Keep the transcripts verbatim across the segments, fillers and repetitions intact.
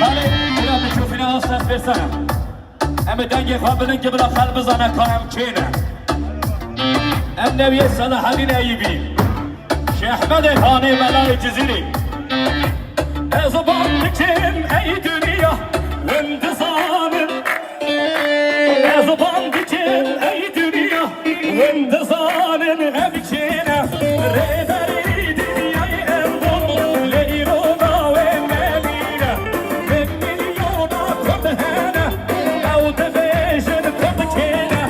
Belê, bira min çofîna asta versene. Em ê dengê xwe bilind ki bila xelk bizane ka em kê ne. Em newiyê Selahedîn Eyûbî. Şêh Ehmedê Xanê Melayê Cizîrî. Ez bang dikim ey dinya, hûn dizanin. Ez bang dikim ey dinya, hûn dizanin em kê ne. Rêberî dinyayê em bûn, lê îro navê me nîne. Pênc milyona Kurd hene, ew dibêjin Kurd kê ne.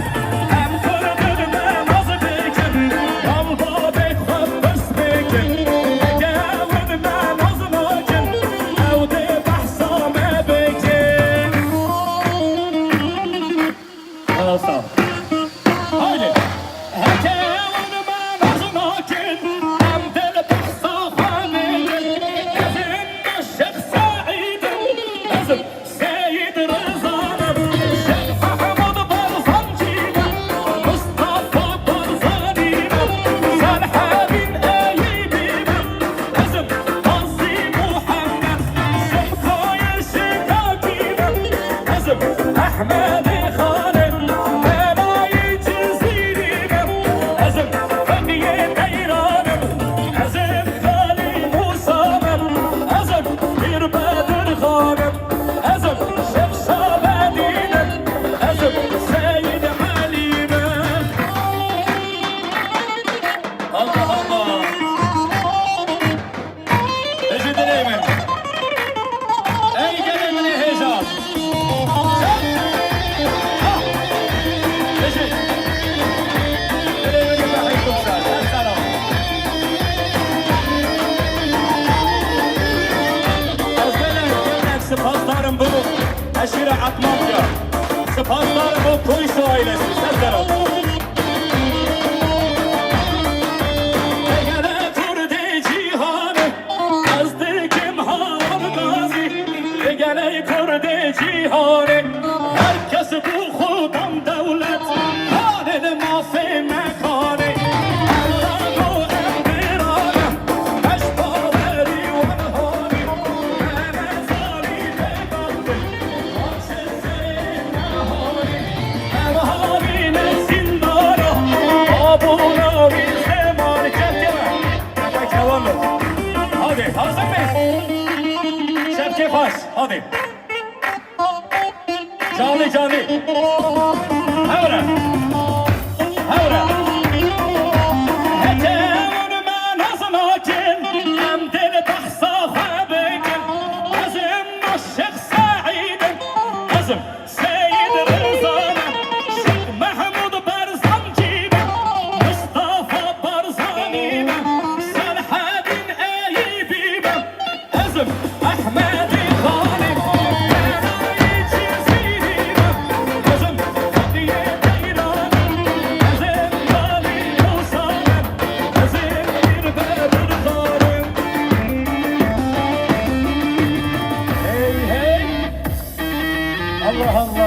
Em Kurd in, me nas bikin, mal babê xwe pirs bikin. Heke hûn me nas nakin, ew dê behsa me bikin. Sağ ol. Haydi. Heke hûn me nas nakin, em dê behsa xwe bikin. Ez Şêx Seîd im, ez Seyîd Rizan im, Şêx Mehmûd Barzanî me, Mustafa Barzanî me, Selahedîn Eyûbî me, ez im Qazî Muhammed, Şêx Kayê Şêxakî me, ez im Ehmedê Xanê, Melayê Cizîrî me, ez im Feqiyê Qeyran im, ez im Xalî Mûsa me, ez im Pîr Bedir Xan im, ez im Şêx Şabedîn im, ez im Seyîd Elî me. Allah Allah. Bijî dilê min. Ey gelê min ê hêja. Bijî. Dilê min ê behî kumsar. Esselam. Ez gelek, gelek sipasdarim bo eşîra Etmamca. Sipasdarim bo Koysu ailesi. Ser selam. Gelê Kurdê cîhanê, ez dikim Hawan Gazî. Gelê Kurdê cîhanê, her kes bû xwe dan dewlet. Hanê li mafê me kanê. Erra go em birane, beş bawerî wan hanê. Me nezanî bêbaxtê. Em havîne zîndana, abûna wî zeman kevke me. Kevke wan lo. Hadi, hazir miyiz? Şevke Faş, hadi. Canlı canlı. Hewre. Hewre. Heke hûn me nas nakin, em dê behsa xwe bikin. Ez im Şêx Seîd im, ez im Seyîd Rizan im, Şêx Mehmûd Barzanî me, Mustafa Barzanî me, Selahedîn Eyûbî me, ez im Ehmedê Xanê, Melayê Cizîrî me, ez im Feqiyê Qeyran im, ez im Xalî Mûsa me, ez im Pîr Bedir Xan im. Hey, hey! Allah Allah!